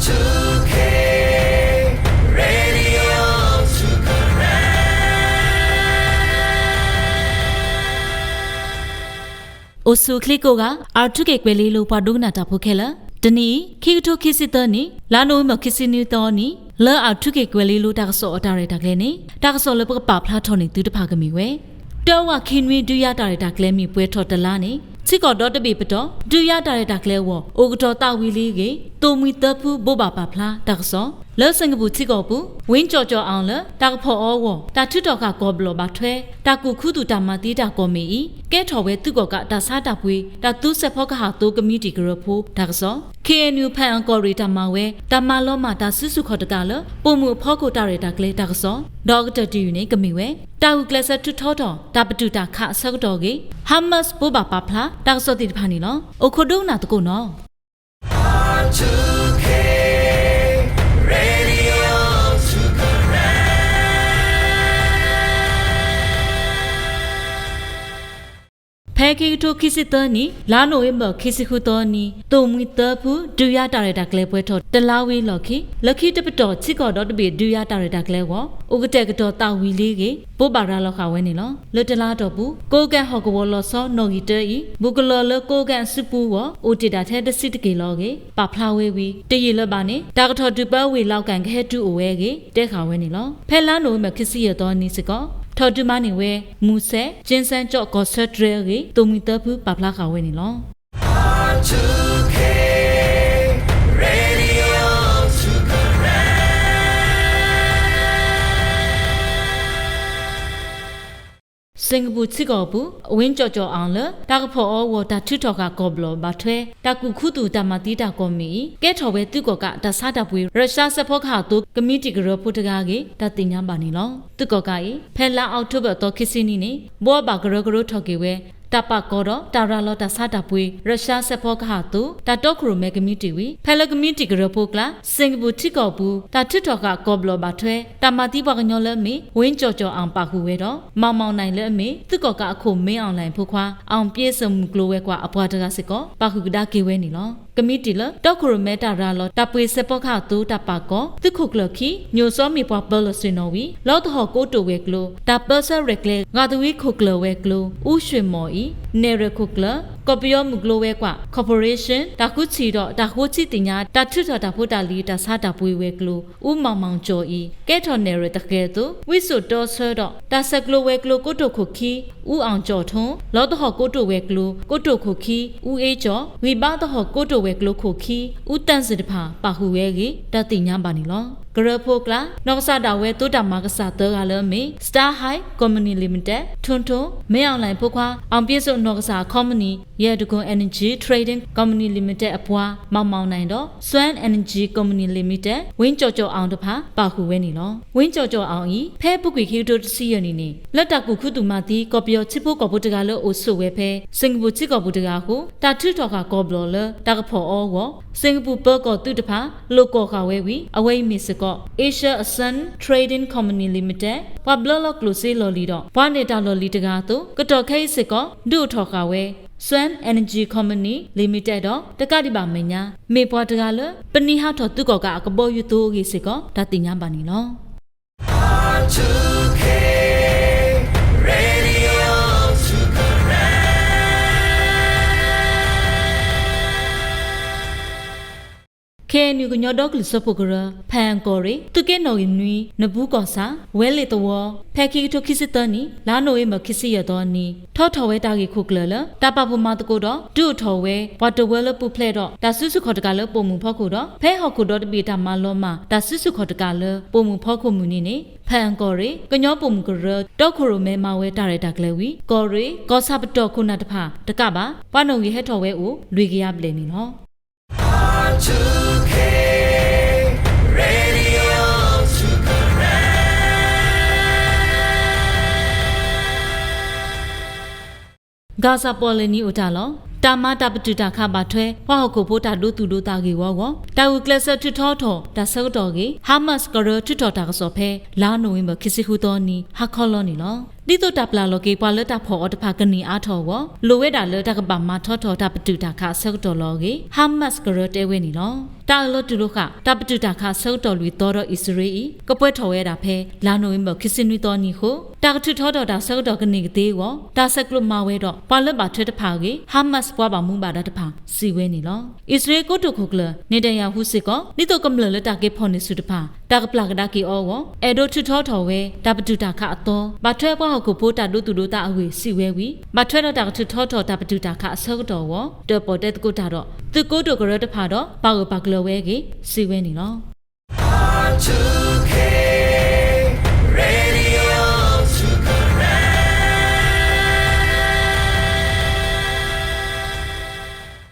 အိၣ်ဆူၣ်အိၣ်ချ့ကိးဂၤ R two K ကွဲၤလ့လိၤပှၤဒိကနၣ်တၢ်ဖိခဲလၢာ်, တနံၤအံၤ ခံကထိခံဆံသၢနံၣ် လါနိၣ်ဝ့ဘၢၣ်ခံဆံနွံသီအနံၤ လၢ R two K ကွဲၤလ့လိၤတၢ်ကစီၣ်အတၢ်ရဲၣ်တၢ်ကျဲၤန့ၣ် တၢ်ကစီၣ်လၢပကပာ်ဖျါထီၣ်န့ၢ်သုတဖၣ်ကမ့ၢ်ဝဲ တၢဝးခံနွံဒုးယၤတၢ်ရဲၣ်တၢ်ကျဲၤမ့ၢ်ပှဲၤထီၣ်တလါန့ၣ် ထံကီၢ်ဒီတဘ့ၣ်ပတီၢ် ဒုးယၤတၢ်ရဲၣ်တၢ်ကျဲၤအဂီၢ် အိၣ်ကတီၤသးဝံၤလံအဂ့ၢ် သိၣ်မှံသၢဖုဘိးဘၣ်ပာ်ဖျါတၢ်ကစီၣ် လၢစ့ၣ်ကပူၣ်ထံကီၢ်ပူၤ ဝ့ကၠီၣ်ကၠီၣ်အီၣ်လၢ တၢ်ကဖီၣ်အီၤအဂီၢ် တၢ်ထုးထီၣ်ဃာ်ကီၢ်ဘျီၣ်ဘၣ်ထွဲ တၢ်ကူၣ်ခူသူၣ်တၢ်မၤသံတၢ်ကီၢ်မ့ၢ်အံၤ ကဲထီၣ်ဝဲသုးကီၣ်ကးတၢ်ဆါတၢ်ပှ့ၤ တၢ်သူစဲးဖီကဟၣ်သိကမံးတံာ်ကရၢဖိတၢ်ကစီၣ် K N U ဖၣ်အၣ်ကီၢ်ရ့ၣ်တၢ်မၤဝဲ တၢ်မၤလီၤမၢ်တၢ်စုဆူၣ်ခီၣ်တကးလၢ ပိာ်မုၣ်အဖီခိၣ်တၢ်ရဲၣ်တၢ်ကျဲၤတၢ်ကစီၣ် ဒီးအကတၢၢ်တယုၢ်န့ၣ် ကမ့ၢ်ဝဲ တၢ်ဂုာ်ကျဲးစၢးထုးထီထီၣ် တၢ်ပတုာ်တၢ်ခးအဆၢကတီၢ်အဂ့ၢ် Hamas ဘိးဘၣ်ပာ်ဖျါ တၢ်ကစီၣ်သ့ၣ်တဖၣ်န့ၣ်လီၤ. အိၣ်ခိးဒိကနၣ်သကိးနီၣ် ဖဲခံကထိခံဆံသၢနံၣ် လါနိၣ်ဝ့ဘၢၣ်ခံဆံဃုသီနံၤ သိၣ်မှံသၢဖု ဒုးယၤတၢ်ရဲၣ်တၢ်ကျဲၤပှဲၤထီၣ်တလါဝံၤအလီၢ်ခံ လၢခံတပတီၢ်ထံကီၢ်ဒီတဘ့ၣ်ဒုးယၤတၢ်ရဲၣ်တၢ်ကျဲၤအဂီၢ် အိၣ်ကတဲာ်ကတီၤသးဝံၤလံအဂ့ၢ် ဘိးဘၣ်ရၤလီၤဃာ်ဝဲန့ၣ်လီၤ. လၢတလါအတီၢ်ပူၤ ကိးကဲၣ်ဟီၣ်ကဝီၤလီၤဆီနီၣ်ဂံၢ်တၢအံၤ ဘူးကလီၤလၢကိးကဲၣ်အစုပူၤအဂီၢ် အိၣ်တ့ၢ်ဒၣ်ထဲတဆံတက့ၢ်လီၤအဂ့ၢ် ပာ်ဖျါဝဲဝံၤ တယံာ်လၢၤဘၣ်န့ၣ် တၢ်ကထီၣ်ဒုးပၢဝ့ၢ်လီၤကၣ်ကဟဲတုၤအိၣ်ဝဲအဂ့ၢ် တဲဃာ်ဝဲန့ၣ်လီၤ. ဖဲလါနိၣ်ဝ့ဘၢၣ်ခံဆံယဲၢ်သီနံၤစ့ၢ်ကီး ထီၣ်ဒုးမၤန့ၢ်ဝဲ မူစဲး ကၠ့စဲကၠီၣ်ကီၢ်ဆၢတြဲၤအဂ့ၢ် သိၣ်မှံသၢဖုပာ်ဖျါဃာ်ဝဲန့ၣ်လီၤ. စ့ၣ်ကပူၣ်ထံကီၢ်အပူၤ ဝ့ကၠီၣ်ကၠီၣ်အီၣ်လၢ တၢ်ကဖီၣ်အီၤအဂီၢ် တၢ်ထုးထီၣ်ဃာ်ကီၢ်ဘျီၣ်ဘၣ်ထွဲ တၢ်ကူၣ်ခူသူၣ်တၢ်မၤသံတၢ်ကီၢ်မ့ၢ်အံၤ ကဲထီၣ်ဝဲသုးကီၣ်ကးတၢ်ဆါတၢ်ပှ့ၤ ရၢၡါစဲးဖီကဟၣ်သိကမံးတံာ်ကရၢဖိတဂၤအဂ့ၢ် တၢ်သ့ၣ်ညါဘၣ်န့ၣ်လီၤ. သုးကီၣ်ကးအံၤ ဖဲလါအီးကထိဘၢၣ်သီခံဆံနံၤန့ၣ် ဘှီဘၣ်ကရၢကရိထီၣ်က့ၤဝဲ တၢ်ပာ်ကီၤဒီး တၢ်ရၤလီၤတၢ်ဆါတၢ်ပှ့ၤ ရၢၡါစဲးဖီကဟၣ်သိ တၢ်တီခိၣ်ရိၣ်မဲကမံးတံာ်ဝံၤ ဖဲလၢကမံးတံာ်ကရၢဖိအကျါ စ့ၣ်ကပူၣ်ထံကီၢ်အပူၤ တၢ်ထုးထီၣ်ဃာ်ကီၢ်ဘျီၣ်ဘၣ်ထွဲ တၢ်မၤသံပှၤကညီလၢအမ့ၢ် ဝ့ကၠီၣ်ကၠီၣ်အီၣ်ပာ်ဃုာ်ဝဲဒီး မီၣ်မီၣ်နၢၣ်လၢအမ့ၢ် သုးကီၣ်ကးအခိၣ်မ့အီၣ်လဲၣ်အဖိခွါ အီၣ်ပျ့စၢၣ်မုၢ်ကျိၤဝဲၤကွာ်အပှၤတဂၤစ့ၢ်ကီး ပာ်ဃုာ်ကဒါက့ၤဝဲန့ၣ်လီၤ. ကမံးတံာ်လၢ တီခိၣ်ရိၣ်မဲတၢ်ရၤလီၤ တၢ်ပှ့ၤစဲးဖီကဟၣ်သိတၢ်ပာ်ကီၤ သုးခိၣ်ကျၢၢ်ခံ ညိၣ်စီမ့ၢ်ပှၤပၢၤလီၢ်ဆ့ၣ်နီၤဝံၤ လီသဟီၣ်ကိတိာ်ဝဲၤကျိၤ တၢ်ပၢဆှၢရဲၣ်ကျဲၤ ဂၤသဝံခိၣ်ကျၢၢ်ဝဲၤကျိၤ အူၡွ့ၣ်မီၣ်အံၤ နဲၣ်ရွဲၣ်ခိၣ်ကျၢၢ် ကီၢ်ပယီၤမုၢ်ကျိၤဝဲၤကွာ် corporation တၢ်ဃုထံၣ်ဒီးတၢ်ဃိထံသ့ၣ်ညါ တၢ်ထုးထီၣ်တၢ်ဖိတၢ်လံၤတၢ်ဆါတၢ်ပှ့ၤဝဲၤကျိၤ အူမီၣ်မီၣ်ကၠီၣ်အံၤ ကဲထီၣ်နဲၣ်ရွဲၣ်တဃဲၤအသိး ဝံစိာ်တီဆၢဒီး တၢ်ဆဲးကျိးဝဲၤကျိၤကိတိာ်ခိၣ်ခံ အူအီၣ်ကၠီၣ်ထိ လီသဟီၣ်ကိတိာ်ဝဲၤကျိၤ ကိတိာ်ခိၣ်ခံ အူအ့ကၠီၣ် ဂံၢ်ဘါသဟီၣ်ကိတိာ်ဝဲၤကျိၤခိၣ်ခံ အူတၢၣ်စ့ၣ်တဖၣ် ပာ်ဃုာ်ဝဲအဂ့ၢ် တၢ်သ့ၣ်ညါဘၣ်န့ၣ်လီၤ. ကရၢဖိအကျါ နီၢ်ကစၢ်ဒၣ်ဝဲသိတၢ်မၤကစၢ်သၢဂၤလၢအမ့ၢ် Star High Company Limited ထိၣ်ထိၣ် မ့အီၣ်လဲၣ်အဖိခွါ အီၣ်ပျ့စၣ်နီၢ်ကစၢ်အ company ယဲၢ်တကိၣ် Energy Trading Company Limited အပှၤ မီၣ်မီၣ်နၢၣ်ဒီး Suan Energy Company Limited ဝ့ကၠီၣ်ကၠီၣ်အီၣ်တဖၣ် ပာ်ဃုာ်ဝဲန့ၣ်လီၤ. ဝ့ကၠီၣ်ကၠီၣ်အီၣ်အံၤ ဖဲအပူၤကွံာ်ခံကထိတဆံယဲၢ်နံၣ်န့ၣ် လၢတၢ်ကူၣ်ခူသူၣ်မၤသံ ကီၢ်ပယီၤထံဖိကီၢ်ဖိတဂၤလၢအိၣ်ဆိးဝဲဖဲ စ့ၣ်ကပူၣ်ထံကီၢ်ပူၤတဂၤအဃိ တၢ်ထုးထီၣ်ဃာ်ကီၢ်ဘျီၣ်လၢ တၢ်ကဖီၣ်အီၤအဂီၢ် စ့ၣ်ကပူၣ်ပၢၤကီၢ်သုးတဖၣ် လိာ်ကွီၢ်ဃာ်ဝဲဝံၤ အဝဲအံၤမ့ၢ်စ့ၢ်ကီး Asia Sun Trading Company Limited ပှၤဘျၢလီၤကျိၣ်စ့လီၢ်လံၤဒီး ပှၤနဲၣ်တၢ်လီၢ်လံၤတဂၤအသိး ကတီၢ်ခဲအံၤစ့ၢ်ကီး ဒုးအိၣ်ထီၣ်ဃာ်ဝဲ Suan Energy Company Limited ဒီး တကးဒံးဘၣ်အမဲာ်ညါ မ့ၢ်ပှၤတဂၤလၢ ပနံၤဟးထီၣ်သုးကီၣ်ကးအကဘီယူၤသိအဂ့ၢ်စ့ၢ်ကီး တၢ်သ့ၣ်ညါဘၣ်န့ၣ်လီၤ. ခဲအံၤ ကညီဒီကလုာ်စၢဖှိၣ်ကရၢ ဖၣ်အၣ်ကီၢ်ရ့ၣ် သုးက့နီၣ်ဂံၢ်နွံ နဘူးကီၢ်ဆၣ် ဝဲလ့ၣ်သဝီ ဖဲခံကထိခံဆံသၢနံၣ် လါနိၣ်ဝ့ဘၢၣ်ခံဆံယဲၢ်သီနံၤ ထီထီၣ်ဝဲတၢ်ဂ့ၢ်ခိၣ်ကျၢၢ်လၢ တၢ်ပာ်ဖှိၣ်မၤသကိးဒီး ဒုးအိၣ်ထီၣ်ဝဲ ပှၤတဝၢလၢပူၤဖျဲးဒီး တၢ်စုဆူၣ်ခီၣ်တကးလၢပိာ်မုၣ်ဖီခိၣ်ဒီး ဖဲဟီၣ်ခိၣ်ဒီတဘ့ၣ်တၢ်မၤလီၤမၢ် တၢ်စုဆူၣ်ခီၣ်တကးလၢပိာ်မုၣ်ဖီခိၣ်မုၢ်နံၤန့ၣ် ဖၣ်အၣ်ကီၢ်ရ့ၣ် ကညီပိာ်မုၣ်ကရၢ တီခိၣ်ရိၣ်မဲမၤဝဲတၢ်ရဲၣ်တၢ်ကျဲၤဝံၤ ကီၢ်ရ့ၣ် ကီၢ်ဆၣ်ပတီၢ်ခိၣ်နၢ်တဖၣ် တကးဘၣ် ပှၤနီၣ်ဂံၢ်ဟဲထီၣ်ဝဲအိၣ် လွံၢ်ကယၤဘျဲၣ်န့ၣ်လီၤ. ဂါဇၣ်ပီၣ်လဲၣ်နံၤအိၣ်တၢ်လီၢ် တၢ်မၤတၢ်ပတုာ်တၢ်ခးဘၣ်ထွဲ ပှၤဟီၣ်ခိၣ်ဖိတၢ်ဒိသူၣ်ဒိသးဂ့ၢ်ဝီအဂီၢ် တၢ်ဂုာ်ကျဲးစၢးထုးထီထီၣ် တၢ်ဆၢကတီၢ်အဂ့ၢ် Hamas ကရၢထုးထီၣ်တၢ်ကစီၣ်ဖဲ လါနိၣ်ဝ့ဘၢၣ်ခံဆံဃုသီနံၤ ဟါခီလီၤန့ၣ်လီၤ. ဒ်သိးတၢ်ပျၢ်လီၤက့ၤပှၤလၢတၢ်ဖီၣ်အီၤတဖၣ်ကန့ၢ်အါထီၣ်အဂီၢ် လိၣ်ဝဲဒၣ်လၢတၢ်ကဘၣ်မၤထီထီၣ်တၢ်ပတုာ်တၢ်ခးအဆၢကတီၢ်လီၤအဂ့ၢ် Hamas ကရၢတဲဝဲန့ၣ်လီၤ. တၢ်အၢၣ်လီၤတူၢ်လိာ်ဃာ် တၢ်ပတုာ်တၢ်ခးအဆၢကတီၢ်လွံၢ်သီဒီးအံၣ်စရ့လးအံၤ ကပှဲၤထီၣ်ဝဲဒၣ်ဖဲ လါနိၣ်ဝ့ဘၢၣ် ခံဆံနွံသီနံၤအဃိ တၢ်ကထုးထီထီၣ်တၢ်ဆၢကတီၢ်ကန့ၢ်ကသ့အဂီၢ် တၢ်ဆဲးကျိးမၤဝဲဒီး ပှၤလၢဘၣ်ထွဲတဖၣ်အဂ့ၢ် Hamas ပှၤဘၣ်မူဘၣ်ဒါတဖၣ် စံးဝဲန့ၣ်လီၤ. အံၣ်စရ့လးကိတိာ်ခိၣ်ကျၢၢ် Netanyahu စ့ၢ်ကီး ဒ်သိးကမျၢၢ်လၢတၢ်က့ၤဖီၣ်န့ၢ်ဆူၣ်တဖၣ် တၢ်ကပျၢ်ကဒါက့ၤအီၤအဂီၢ် အဲၣ်ဒိးထုးထီထီၣ်ဝဲ တၢ်ပတုာ်တၢ်ခးအသီ ဘၣ်ထွဲပှၤဟီၣ်ခိၣ်ဖိတၢ်ဒိသူၣ်ဒိသးအဂ့ၢ် စံးဝဲဝံၤ ဘၣ်ထွဲဒီးတၢ်ကထုးထီထီၣ်တၢ်ပတုာ်တၢ်ခးအဆၢကတီၢ်အဂီၢ် တၢၣ်ပီၣ်တဲသကိးတၢ်ဒီး သုးကိတိာ်ကရၢတဖၣ်ဒီး ပာ်ဂၢၢ်ပာ်ကျၢၤဝဲအဂ့ၢ် စံးဝဲန့ၣ်လီၤ.